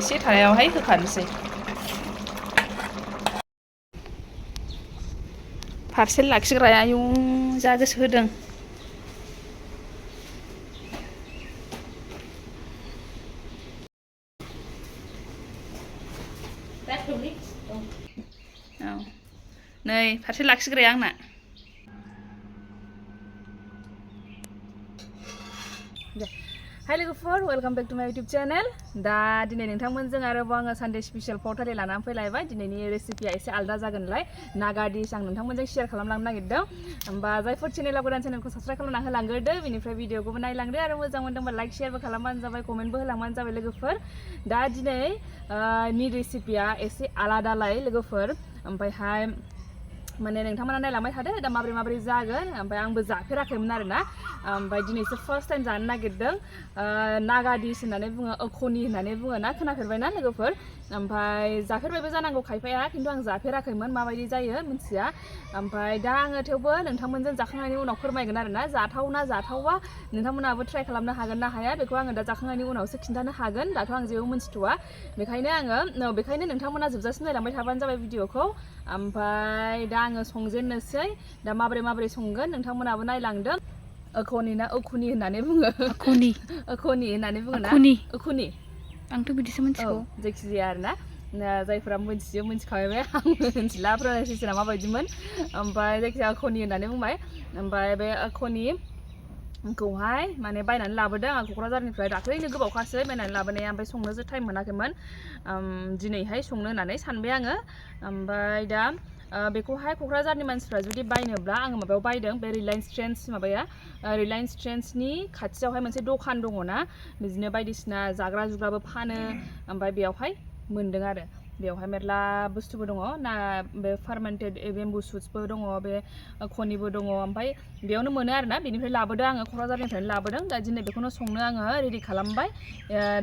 एसे थानायावहाय होखानोसै पार्सेल लाखिग्राया आयौ जा गोसो होदों औ नै पार्सेल लाखिग्राया आंना हाय लोगोफोर वेलकाम बेक टू माय यूट्यूब चैनल दा दिनै नोंथांमोनजों आरोबाव आङो सानडे स्पेशल थालि लानानै फैलायबाय दिनैनि रेसिपिया एसे आलदा जागोनलाय नागा डिश आं नोंथांमोनजों शेयार खालामलांनो नागिरदों होमबा जायफोर चेनेलाव गोदान चेनेलखौ साबस्क्राइब खालामना होलांग्रोदो बेनिफ्राय भिडिअखौबो नायलांदो आरो मोजां मोनदोंबा लाइक शेयारबो खालामबानो जाबाय कमेन्टबो होलांबानो जाबाय लोगोफोर दा दिनै नि रेसिपिया एसे आलादालाय लोगोफोर ओमफ्रायहाय माने नोंथांमोना नायलांबाय थादो दा माबोरै जागोन ओमफ्राय आंबो जाफेराखैमोन आरोना ओमफ्राय दिनैसो फार्स्ट टाइम जानो नागिरदों नागा डिश होननानै बुङो अखनि होननानै बुङो ना खोनाफेरबायना लोगोफोर ओमफ्राय जाफेरबायबो जानांगौ खायफाया खिन्थु आं जाफेराखैमोन माबायदि जायो मिथिया ओमफ्राय दा आङो थेवबो नोंथांमोनजों जाखांनायनि उनाव फोरमायगोन आरोना जाथावना जाथावा नोंथांमोनाबो ट्राइ खालामनो हागोन ना हाया बेखौ आङो दा जाखांनायनि उनावसो खिन्थानो हागोन दाथ' आं जेबो मिन्थिथ'वा बेखायनो नोंथांमोना जोबजासिम नायलांबाय थाबानो जाबाय भिडिअखौ ओमफ्राय दा आङो संजेननोसै दा माबोरै संगोन नोंथांमोनाबो नायलांदों अखनि ना अखुनि होननानै बुङो अखनि होननानै बुङो ना अखुनि आंथ' बिदिसो मिथिगौ जायखिजाया आरोना जायफोरा मिथिखाबाय आं मिथिला प्रनाउन्सियेसना माबायदिमोन ओमफ्राय जायखिजाया अखनि होननानै बुंबाय ओमफ्राय बे अखनिखौहाय माने बायनानै लाबोदों आं क'क्राझारनिफ्राय दाख्लैनो गोबावखासै बायनानै लाबोनाया ओमफ्राय संनोसो टाइम मोनाखैमोन दिनैहाय संनो होननानै सानबाय आङो ओमफ्राय दा बेखौहाय क'क्राझारनि मानसिफ्रा जुदि बायनोब्ला आङो माबायाव बायदों बे रिलायन्स ट्रेन्ड्सनि खाथियावहाय मोनसे दखान दङ ना बिदिनो बायदिसिना जाग्रा जुग्राबो फानो ओमफ्राय बेयावहाय मोनदों आरो बेयावहाय मेरला बुस्थुबो दङ ना बे फार्मेन्टेड बेम्बु सुट्सबो दङ बे खनिबो दङ ओमफ्राय बेयावनो मोनो आरोना बेनिफ्राय लाबोदों आङो क'क्राझारनिफ्रायनो लाबोदों दा दिनै बेखौनो संनो आङो रेडि खालामबाय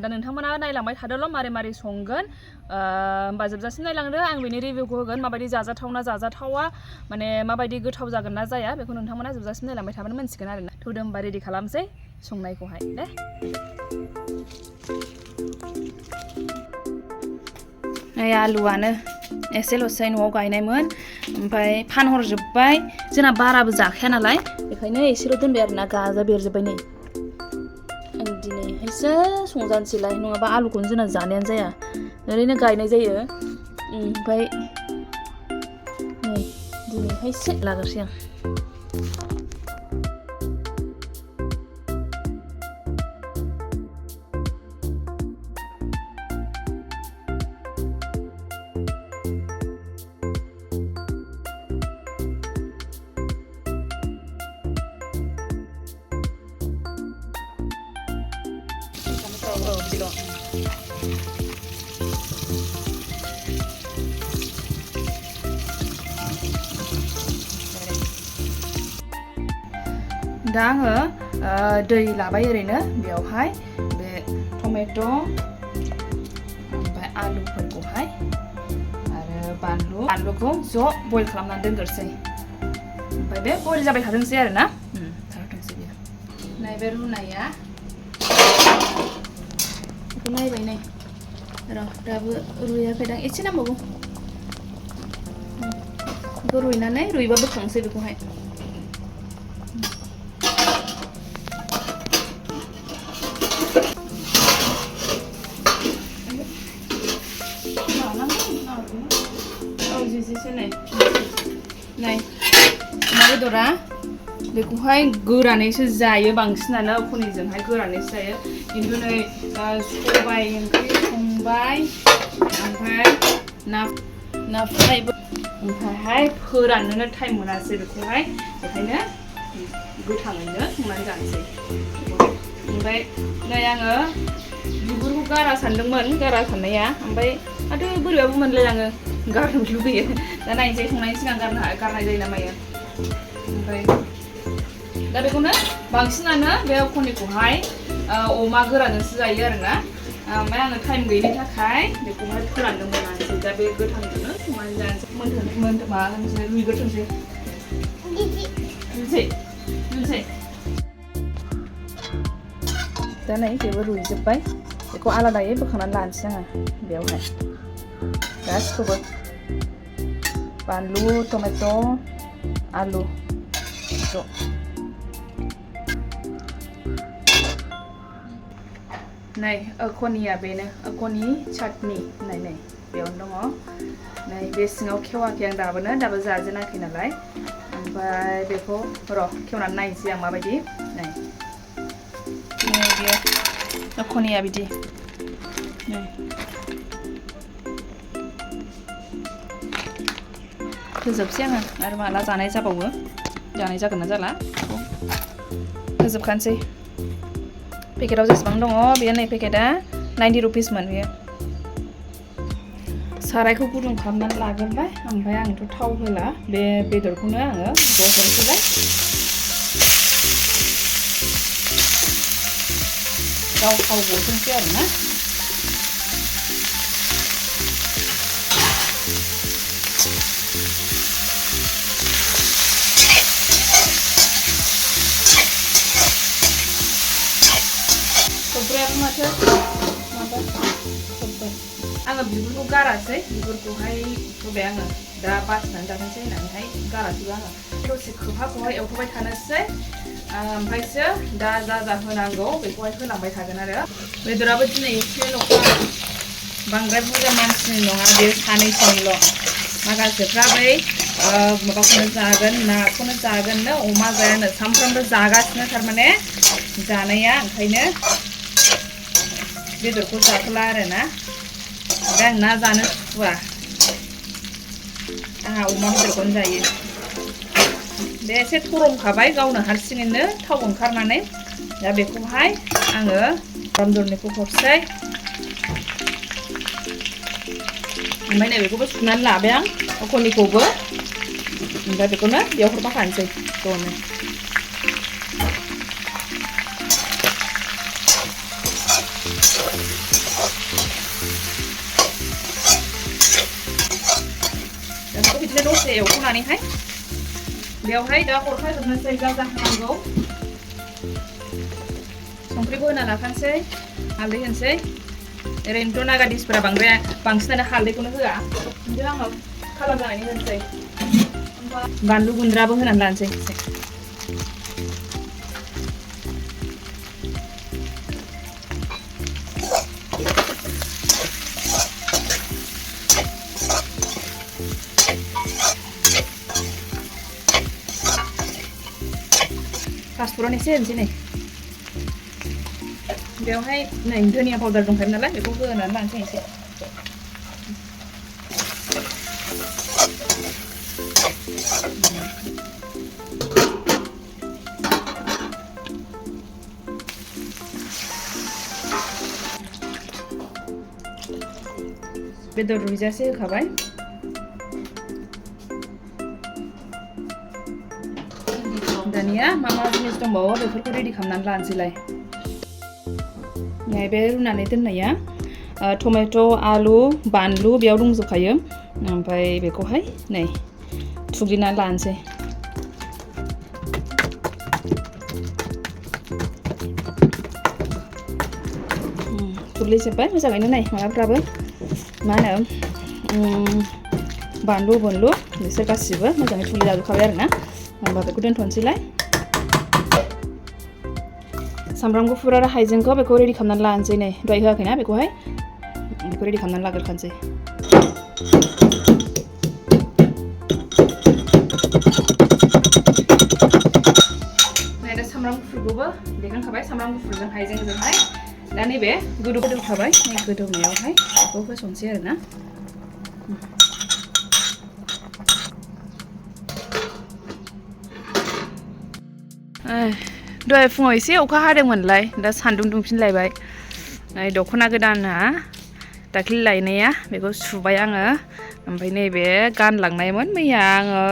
दा नोंथांमोना नायलांबाय थादोल' मारै संगोन होमबा जोबजासिम नायलांदो आं बेनि रिभिउखौ होगोन माबायदि जाजाथावना जाजाथावा माने माबायदि गोथाव जागोन ना जाया बेखौ नोंथांमोना जोबजासिम नायलांबाय थाबानो मोनसिगोन आरोना थौदो होमबा रेडि खालामसै संनायखौहाय दे नै आलुआनो एसेल'सै न'आव गायनायमोन ओमफ्राय फानहरजोब्बाय जोंना बाराबो जाखाया नालाय बेखायनो एसेल' दोनबाय आरोना गाजा बेरजोब्बाय नै आं दिनैहायसो संजानोसैलाय नङाबा आलुखौनो जोंना जानायानो जाया ओरैनो गायनाय जायो ओमफ्राय नै दिनैहायसो लाग्रोसै आं दा आङो दै लाबाय ओरैनो बेयावहाय बे टमेट' ओमफ्राय आलुफोरखौहाय आरो बानलुखौ ज' बयल खालामनानै दोनग्रोसै ओमफ्राय बे बयल जाबाय थाथोंसै आरोना थाथोंसै बेयो नै बे रुनाया बेखौ नायबाय नै र' दाबो रुयाखैदां एसे नांबावगौ बेखौ रुइनानै रुइबा बोखांसै बेखौहाय नै अमा बेदरा बेखौहाय गोरानैसो जायो बांसिनानो अखनिजोंहाय गोरानैसो जायो खिन्थु नै सबाय ओंख्रि संबाय ओमफ्राय ना फ्रायबो ओमफ्रायहाय फोराननोनो टाइम मोनासै बेखौहाय बेखायनो गोथाङैनो संनानै जानोसै ओमफ्राय नै आङो बिगुरखौ गारा सानदोंमोन गारा साननाया ओमफ्राय माथो बोरैबाबो मोनलायलाङो गारनो लुबैयो दा नायनोसै संनायनि सिगां गारनाय जायो ना मायो ओमफ्राय दा बेखौनो बांसिनानो बे अखनिखौहाय अमा गोरानजोंसो जायो आरोना ओमफ्राय आङो टाइम गैयिनि थाखाय बेखौहाय फोराननो मोनासै दा बे गोथांजोंनो संनानै जानोसै माबानोसै रुइग्रोथोंसै दा नै बेबो रुइजोब्बाय बेखौ आलादायै बोखांनानै लानोसै आङो बेयावहाय गासिखौबो बानलु टमेट' आलु ज' नै अखनिया बेनो अखनि चाटनि नै बेयावनो दङ नै बे सिङाव खेवाखै आं दाबो जाजेनाखै नालाय ओमफ्राय बेखौ र' खेवनानै नायनोसै आं माबायदि नै बेयो अखनिया बिदि नै फोजोबसै आङो आरो माला जानाय जाबावो जानाय जागोन ना जाला फोजोबखानोसै पेकेटाव जेसेबां दङ बेयो नै पेकेटा 90 रुपिसमोन बेयो सारायखौ गुदुं खालामनानै लाग्रोबाय ओमफ्राय आंथ' थाव होला बे बेदरखौनो आङो हरसैलाय गाव थाव गथोंसै आरोना सोब्रायाबो माथो माबा सोब्बाय आङो बिगुरखौ गारासै बिगुरखौहाय होबाय आङो दा बासिनानै जाथोंसै होननानैहाय गारासैबो आङो दसे खोबहाबखौहाय एवहोबाय थानोसै ओमफ्रायसो दा जा होनांगौ बेखौहाय होलांबाय थागोन आरो बेदराबो दिनै एसेल'खा बांद्राय बुरजा मानसिनि नङा बेयो सानैसोनिल' माखासेफ्रा बै माबाखौनो जागोन नाखौनो जागोननो अमा जायानो सामफ्रामबो जागासिनो थारमाने जानाया ओंखायनो बेदरखौ जाथ'ला आरोना ओमफ्राय आं ना जानो सुखुवा आंहा अमा बेदरखौनो जायो बे एसे थरमखाबाय गावनो हारसिङैनो थाव ओंखारनानै दा बेखौहाय आङो रमदरनिखौ हरसै ओमफ्राय नैबेखौबो सुनानै लाबाय आं अखनिखौबो ओमफ्राय बेखौनो बेयाव हरफाखानोसै ज'नो बेखौ बिदिनो दसे एवखांनानैहाय बेयावहाय दा हरखाजोबनोसै जा होनांगौ संख्रिबो होना लाखानोसै हालदै होनोसै ओरैनोथ' नागा डिसफोरा बांसिनानो हालदैखौनो होआ खिन्थु आङो कालार जानायनि होनोसै बानलु गुन्द्राबो होनानै लानोसै एसे पासफुरन एसे होनोसै नै बेवहाय नै धनिया पाउडार दंखायो नालाय बेखौ होनानै लानोसै एसे बेदर रुइजासे होखाबाय दानिया मा जिनिस दंबावो बेफोरखौ रेडि खालामनानै लानोसैलाय नै बे रुनानै दोननाया टमेट' आलु बानलु बेयाव दंजोबखायो ओमफ्राय बेखौहाय नै थुग्लिनानै लानोसै थुग्लिजोब्बाय मोजाङैनो नै माबाफ्राबो मा होनो बानलु बनलु बिसोर गासिबो मोजाङै थुग्लि जाजोबखाबाय आरोना होमबा बेखौ दोनथ'नोसैलाय सामब्राम गुफुर आरो हाइजेंखौ बेखौ रेडि खालामनानै लानोसै नै दहाय होआखैना बेखौहाय बेखौ रेडि खालामनानै लाग्रोखानोसै नै दा सामब्राम गुफुरखौबो देखांखाबाय सामब्राम गुफुरजों हाइजेंजोंहाय दा नैबे गोदौखाबाय नै गोदौनायावहाय बेखौ होसनसै आरोना दहाय फुङाव एसे अखा हादोंमोनलाय दा सान्दुं दुंफिनलायबाय नै दख'ना गोदाना दाख्लि लायनाया बेखौ सुबाय आङो ओमफ्राय नैबे गानलांनायमोन मैया आङो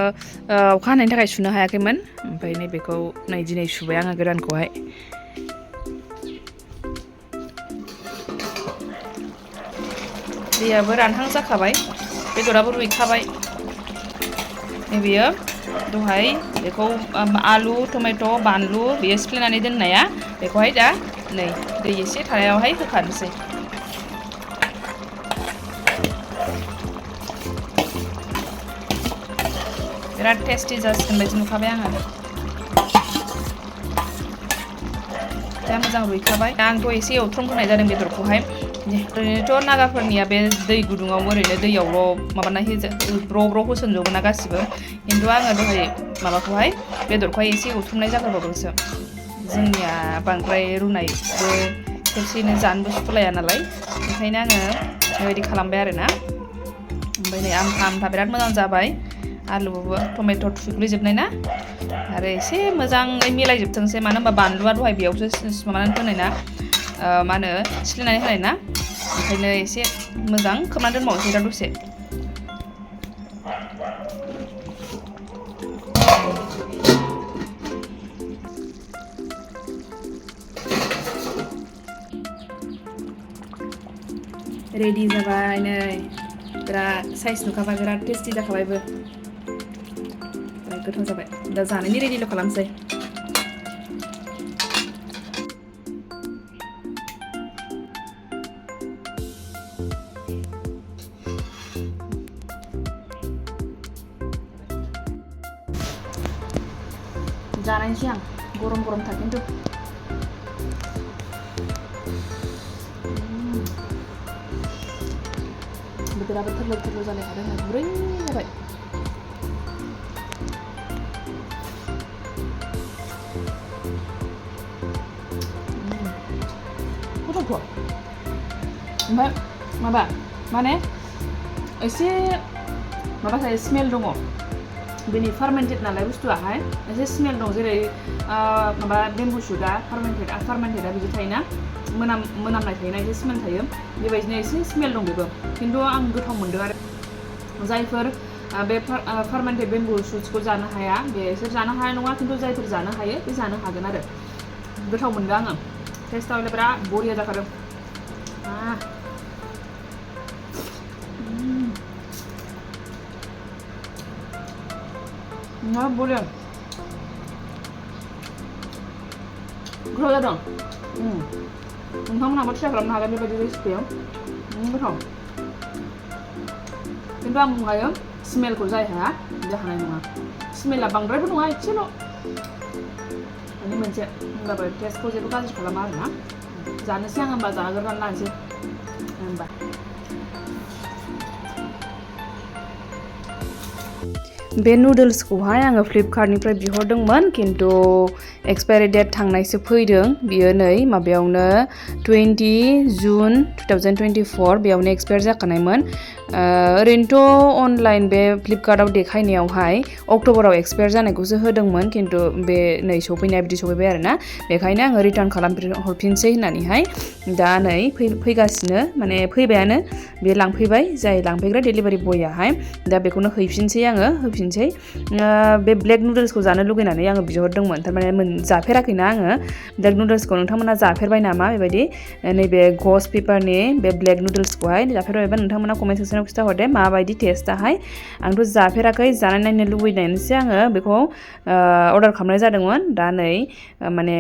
अखा हानायनि थाखाय सुनो हायाखैमोन ओमफ्राय नैबेखौ नै दिनै सुबाय आङो गोदानखौहाय दैयाबो रानहां जाखाबाय बेदराबो रुइखाबाय नैबेयो दहाय बेखौ आलु टमेट' बानलु बेयो सिफ्लेनानै दोननाया बेखौहाय दा नै दै एसे थानायावहाय होखानोसै बिराद टेस्टि जासिगोन बायदि नुखाबाय आङो दा मोजां रुइखाबाय आंथ' एसे एवथ्रमग्रोनाय जादों बेदरखौहाय ओरैनोथ' नागाफोरनिया बे दै गुदुङाव ओरैनो दैयावल' माबाना ब्र' होसनजोबो ना गासिबो खिन्थु आङो दहाय माबाखौहाय बेदरखौहाय एसे एवथ्रमनाय जाग्रोबावदोंसो जोंनिया बांद्राय रुनायबो खेबसेनो जानोबो सुखुलाया नालाय ओंखायनो आङो बेबायदि खालामबाय आरोना ओमफ्राय नै आमथा बिराद मोजां जाबाय आलुबो टमेट' थुग्लिजोबनाय ना आरो एसे मोजाङै मिलायजोबथोंसै मानो होनबा बानलुआ दहाय बेयावसो माबानानै होनाय ना मा होनो सिफ्लेनानै होनाय ना ओंखायनो एसे मोजां खोबनानै दोनबावनोसै दा दसे रेडि जाबाय नै बिराद साइज नुखाबाय बिराद टेस्टि जाखाबायबो बिराद गोथाव जाबाय दा जानायनि रेडिल' खालामसै जानायसै आं गरम गरमथार खिन्थु बोथोराबो थोरलो जालायखादों गुरै जाबाय गोथावथ' ओमफ्राय माबा माने एसे माबा थायो स्मेल दङ बेनि फार्मेन्टेड नालाय बुस्थुआहाय एसे स्मेल दं जेरै माबा बेम्बु शुटआ फार्मेन्टेडआ बिदि थायोना मोनामनाय थायोना एसे स्मेल थायो बेबायदिनो एसे स्मेल दं बेबो खिन्थु आं गोथाव मोनदों आरो जायफोर बे फार्मेन्टेड बेम्बु शुट्सखौ जानो हाया बेसोर जानो हाया नङा खिन्थु जायफोर जानो हायो बे जानो हागोन आरो गोथाव मोनदों आङो टेस्टआ बिराद बरिया जाखादों बरिया गोथाव जादों नोंथांमोनहाबो ट्राइ खालामनो हागोन बेबायदि रेसिपियाव गोथाव खिन्थु आं बुंखायो स्मेलखौ जाय हाया बे हानाय नङा स्मेला बांद्रायबो नङा एसेल' माने मोनसे होमबाबो टेस्टखौ जेबो गाज्रि खालामा आरोना जानोसै आं होमबा जाग्रोनानै लानोसै होमबा बे नुडल्सखौहाय आङो फ्लिपकार्टनिफ्राय बिहरदोंमोन खिन्थु एक्सपायरि डेट थांनायसो फैदों बियो नै माबायावनो 20 जुन 2024 बेयावनो एक्सपायर जाखानायमोन ओरैनोथ' अनलाइन बे फ्लिपकार्टआव देखायनायावहाय अक्ट'बराव एक्सपायर जानायखौसो होदोंमोन खिन्थु बे नै सफैनाया बिदि सफैबाय आरोना बेखायनो आङो रिटार्न हरफिनसै होननानैहाय दा नै फैगासिनो माने फैबायानो बे लांफैबाय जाय लांफैग्रा डेलिभारि बयआहाय दा बेखौनो होफिनसै बे ब्लेक नुडल्सखौ जानो लुगैनानै आङो बिहरदोंमोन थारमाने जाफेराखैना आङो ब्लेक नुडल्सखौ नोंथांमोना जाफेरबाय नामा बेबायदि नैबे घस्ट पेपारनि बे ब्लेक नुडल्सखौहाय जाफेरबायबा नोंथांमोना कमेन्ट सेक्सनाव खिन्थाहरदे माबायदि टेस्टआहाय आंथ' जाफेराखै जानाय नायनो लुबैनानैसो आङो बेखौ अर्डार खालामनाय जादोंमोन दा नै माने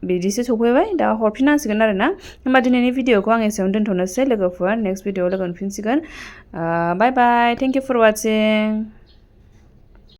बिदिसो सफैबाय दा हरफिननांसिगोन आरोना होमबा दिनैनि भिडिअखौ आं एसेयावनो दोनथ'नोसै लोगोफोर नेक्स्ट भिडिअआव लोगो मोनफिनसिगोन बाय बाय थेंक इउ फर वाचिं